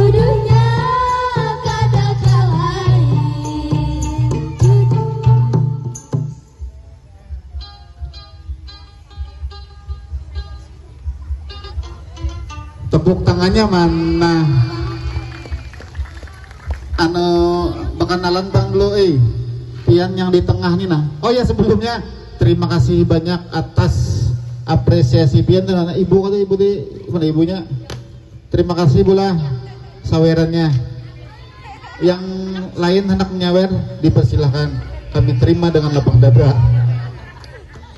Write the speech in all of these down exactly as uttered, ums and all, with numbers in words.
Dunia kada kalain. Tepuk tangannya mana? Anu, bakanalan pang dulu, eh. Pian yang di tengah nih nah. Oh ya, sebelumnya terima kasih banyak atas apresiasi pian tuh, nah, ibu kata ibu di mana ibunya? Terima kasih pula sawerannya. Yang lain hendak menyawer, dipersilahkan. Kami terima dengan lapang dada.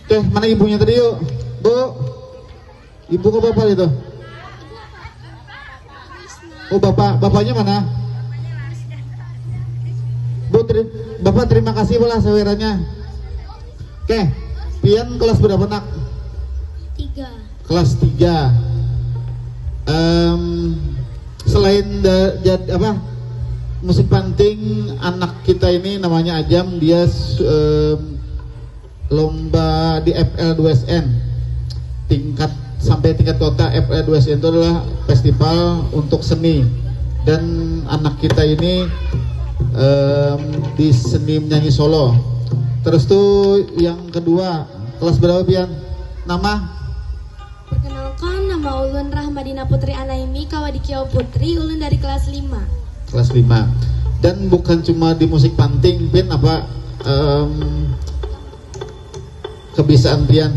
Oke, mana ibunya tadi yuk? Bu, ibu ke bapak itu? Oh bapak, bapaknya mana? Bu, teri- bapak terima kasih pula sawerannya. Oke, pian kelas berapa nak? Tiga. Kelas tiga. Em, selain da- jad- apa musik panting, anak kita ini namanya Ajam, dia su- em, lomba di F L dua S N tingkat sampai tingkat kota. F L dua S N itu adalah festival untuk seni, dan anak kita ini em, di seni menyanyi solo. Terus tuh yang kedua, kelas berapa pian? Nama? Perkenalkan, nama ulun Rahmadina Putri Anaimi, kawa dikiau Putri, ulun dari kelas lima. Kelas lima. Dan bukan cuma di musik panting, pian apa em, kebisaan pian?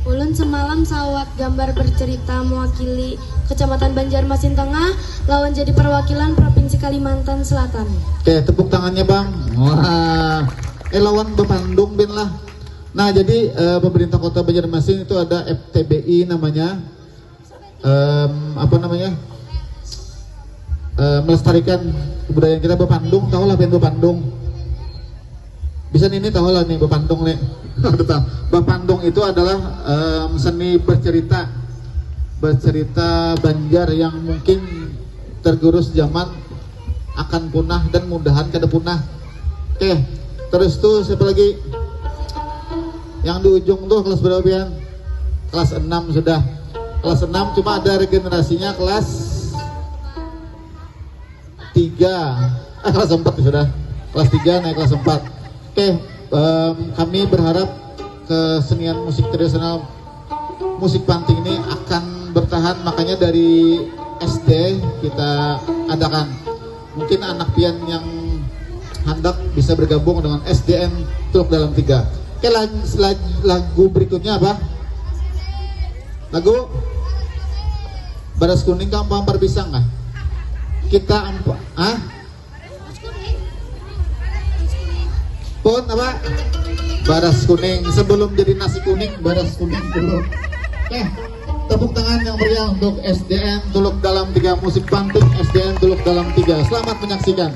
Ulun semalam sawat gambar bercerita mewakili Kecamatan Banjarmasin Tengah lawan jadi perwakilan Provinsi Kalimantan Selatan. Oke, tepuk tangannya bang. Wah, eh lawan bepandung pian lah. Nah, jadi eh, pemerintah kota Banjarmasin itu ada F T B I namanya. Em, apa namanya? Eh, melestarikan kebudayaan kita, bepandung, tahu lah pian bepandung? Bisa nih, ini tahu lah nih bepandung nih. Bepandung itu adalah em, seni bercerita, bercerita Banjar yang mungkin tergerus zaman, akan punah dan mudahan kada punah. Oke, terus tuh siapa lagi? Yang di ujung tuh kelas berapa pian? Kelas enam sudah. Kelas enam cuma ada regenerasinya kelas tiga. Eh, kelas empat sudah. Kelas tiga naik kelas empat. Oke, em, kami berharap kesenian musik tradisional musik panting ini akan bertahan, makanya dari S D kita adakan. Mungkin anak pian yang handak bisa bergabung dengan S D N Teluk Dalam Tiga. Oke, lag- lag- lagu berikutnya apa? Lagu Baras Kuning, Kampung Parpisang kah? Kita empat, ah? Pun apa? Baras Kuning. Sebelum jadi nasi kuning, baras kuning dulu. Eh, tepuk tangan yang meriah untuk S D N Teluk Dalam Tiga, musik panting S D N Teluk Dalam Tiga. Selamat menyaksikan.